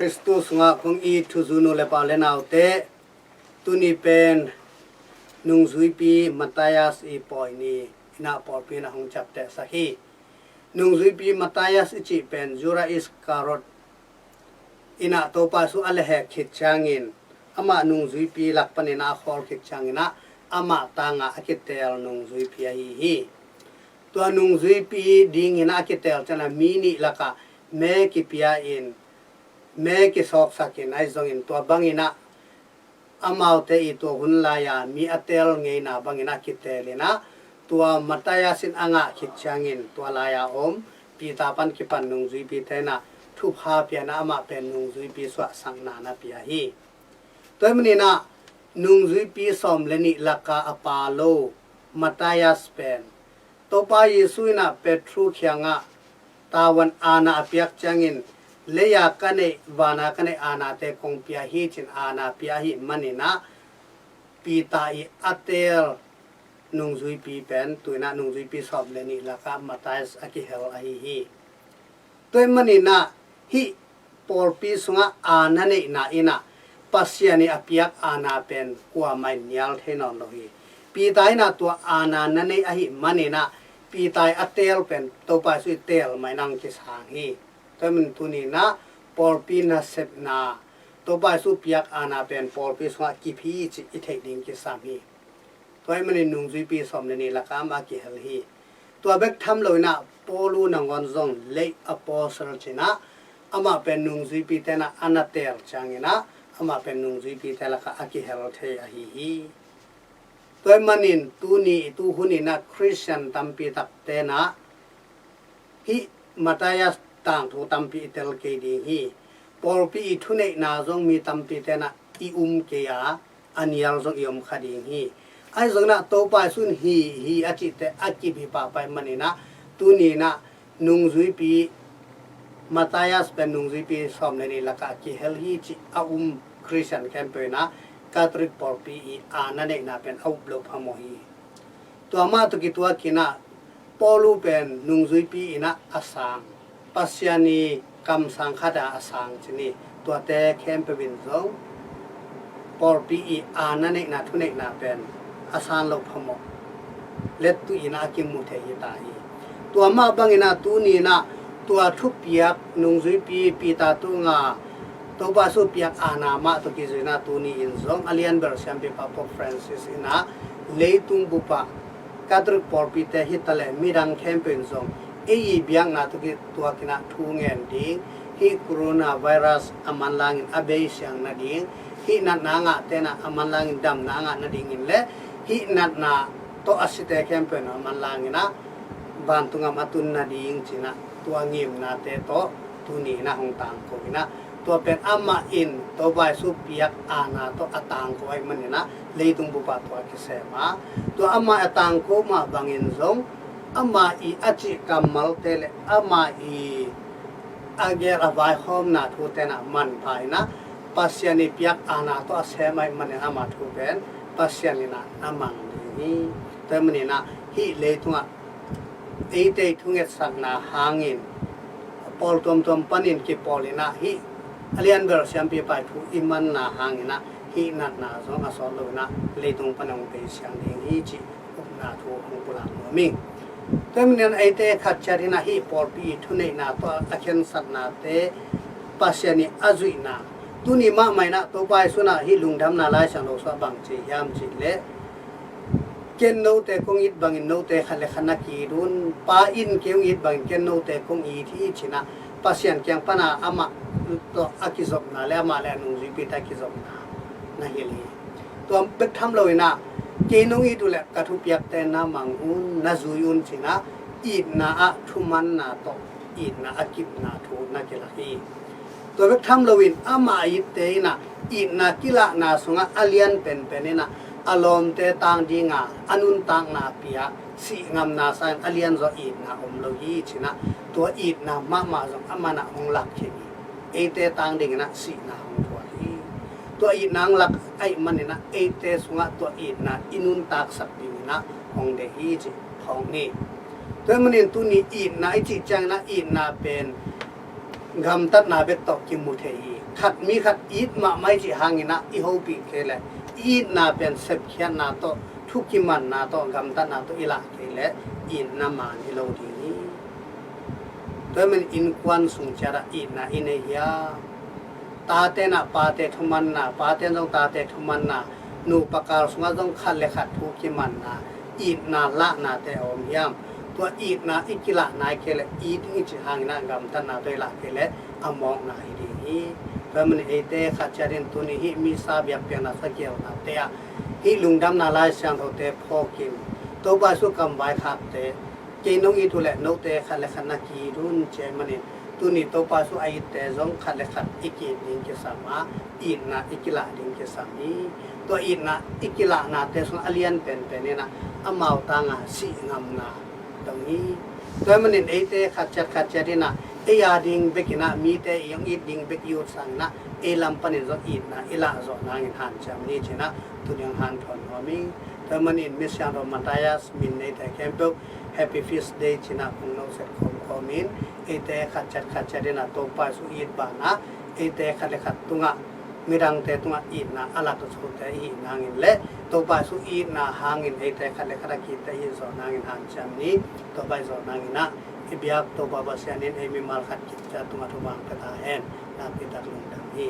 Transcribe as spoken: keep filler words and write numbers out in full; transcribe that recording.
Khristu sungah kong it thuzui nu le pa le naute, tuni pen nungzuipi Matthias i pawi ni inah pawlpi inah hong ciaptehsak hi. Nungzuipi Matthias i cih pen Judas Iskariot inah Topa Jesu a lehhek khit ciangin, amah nungzuipi lak panin a khawl khit ciangin ah amah tangah a kiteel nungzuipi ahi hi. Tua nungzuipi dingin a kiteel ciangin ah mi nih lakah me kipia in, me kisawksak in, ahi zongin tua bangin ah amaute i tua hun lai-a mi a teel ngeina bangin a kiteel in ah, tua Matthias in a ngah khit ciangin tua lai-a om Peter pan kipan nungzuipite inah thupha pia in ah amah pen nungzuipi suahsakna na pia hi. Tua ahih manin ah nungzuipi sawm le nih laka a pa lo Matthias pen Topa Jesu inah Petru kiangah tavuan aana a piak ciangin, lei-a ka neih, vana ka neih aanate kong pia hi ci-in aana pia ahih manin ah Peter i a teel nungzuipi pen tu inah nungzuipi sawm le nih lakah Matthias a kihel ahi hi. Tua ahih manin ah hih pawlpi sungah aana neihna inah Pasian i a piak aana pen kuamah in nial thei nawn lo hi. Peter inah tua aana na nei ahih manin ah Peter i a teel pen Topa Jesu i teel mah inah kisang hi. Tua ahih manin tuni inah pawlpi nasepna, Topa Jesu piak aana pen pawlpi sungah kip hi cih i theih ding kisam hi. Tua ahih manin nungzuipi sawm le nih lakah amah a kihel hi. Tua bek tham lo inah Paulu nangawn zong late apostle ci-in ah amah pen nungzuipite inah a na teel ciangin ah amah pen nungzuipite lakah a kihel thei ahi hi. Tua ahih manin tuni i tuhun inah Khristian tampi takte inah hih Matthias tangthu tampi i tel kei ding hi. Pawlpi i thuneihna zong mi tampite inah i um kei a, a nial zong i om kha ding hi. Ahi zongin ah Topa Jesu in hi hi a cihte a kip hi pahpah ahih manin ah tuni inah nungzuipi Matthias pen nungzuipi sawm le nih lakah kihel hi cih a um Khristian khempeuh inah Catholic pawlpi i aana neihna pen a up loh phamawh hi. Tua mah tawh kituakin ah Paulu pen nungzuipi inah a sang, Pasian i kamsang khat ah a sang ci ni. Tuate khempeuh in zong pawlpi i aana neihna thuneihna pen a san loh phamawh lettuh inah a kimu thei hi ta hi. Tua mah bangin ah tuni inah tua thupiak nungzuipi Peter tungah Topa Jesu piak aana mah tawh kizui inah tuni in zong a lianbel siampipa Pope Francis inah leitung bupah Catholic pawlpite hi taleh midang khempeuh in zong ei i biakna tawh kituakin ah thu ngen ding, hih coronavirus a manlangin a beisiang nading, hih natna a ngahte inah a manlangin damna a ngah nadingin le hih natna tawh a site khempeuh in a manlangin ah vantung gam a tun nading ci-in ah tua ngimnate tawh tuni inah hong tangko inah, tua pen amah in Topa Jesu piak aana tawh a tangko ahih manin ah leitung bupah tua kisem a, tua amah a tangko mah bangin zong amah i a cih kammalte le amah i a gel a vaikhawmna thute inah manpha inah Pasian i piak aana tawh a sem ahih manin amah thu pen Pasian inah na mang ding hi. Tua ahih manin ah hih leitungah eite i thungetsakna hangin pawl tuamtuam panin kipawl inah hih a lianbel siampipa i thu i manna hangin ah hih natna zong a sawt lo inah leitung pan hong beisiang ding hi cih upna thu hong pulak nuam ing. Tua ahih manin eite khat ciat inah hih pawlpi i thuneihna tawh a khensatnate Pasian i a zuihna, tuni mahmah inah Topa Jesu inah hih lungdamna Laisiangtho sungah bang ci hiam cih leh, ken note kong it bangin note khat le khat na ki-it un, Pa in kei hong it bangin ken note kong it hi ci-in ah Pasian kiang pan a amah tawh a kizopna le amah le a nungzuipite a kizopna na hilh hi. Tua bek tham lo inah kei nong it uh leh ka thupiakte na mang un, na zui un ci-in ah itna ah thumanna tawh itna a kipna thu na kilak hi. Tua bek tham loin amah a itte inah itna kilahna sungah a lian penpen inah a lawmte tang dinga a nuntakna pia, sih ngamna sangin a lianzaw itna om lo hi ci-in ah tua itna mahmah zong amah inah hong lak khin hi. Eite tang dingin ah sihna hong thuak hi. Tua itna hong lak ahih manin ah eite sungah tua itna i nuntaksak dingin ah hong deih hi cih phawk ni. Tua ahih manin tuni itna i cih ciangin ah itna pen gamtatna bek tawh kimu thei hi. Khat mi khat it mahmah i cih hangin ah i hopih kei leh, i itna pen sepkhiatna tawh, thu kimanna tawh, gamtatna tawh i lah kei leh itna man hi lo ding hi. Tua ahih manin innkuan sung ciat ah itna i nei hiam? Tate in ah pate thumanna, pate in zong tate thumanna, nupa kal sungah zong khat le khat thu kimanna, itna lahnate a om hiam? Tua itna i kilah nai kei leh, it ding i cih hangin ah gamtatna tawh i lah kei leh a mawkna hi ding hi. Tua ahih manin eite khat ciat in tuni hih Missa biakpiakna sakiawnate ah hih lungdamna Lai Siangthote phawkin, Topa Jesu kam vaikhakte, kei nong it uh leh note khat le khat na ki-it un, ci ahih manin tuni Topa Jesu a itte zong khat le khat i ki-it ding kisam a, itna i kilah ding kisam hi. Tua itna i kilahnate sungah a lian penpen in ah amau tangah sih ngamna dong hi. Tua ahih manin eite khat ciat khat ciat in ah ei a ding bek in ah, mite i hong it ding bek i ut sangin ah ei lam panin zong itna i lah zawh nangin hanciam ni ci-in ah tuni hong hanthawn nuam hi. Tua ahih manin Misiangtho Matthias min neite khempeuh Happy Feast Day ci-in ah kong noset khawmkhawm in, eite khat ciat khat ciat in ah Topa Jesu it banah eite khat le khat tungah, midangte tungah itna a lak zote i hih nangin le Topa Jesu itna hangin eite khat le khat a ki-itte i hih zawh nangin hanciam ni. Tua bang i zawh nangin ah i biak Topa Pasian in ei mimal khat khit ciat tungah thupha pia ta hen. Nakpi tak lungdam hi.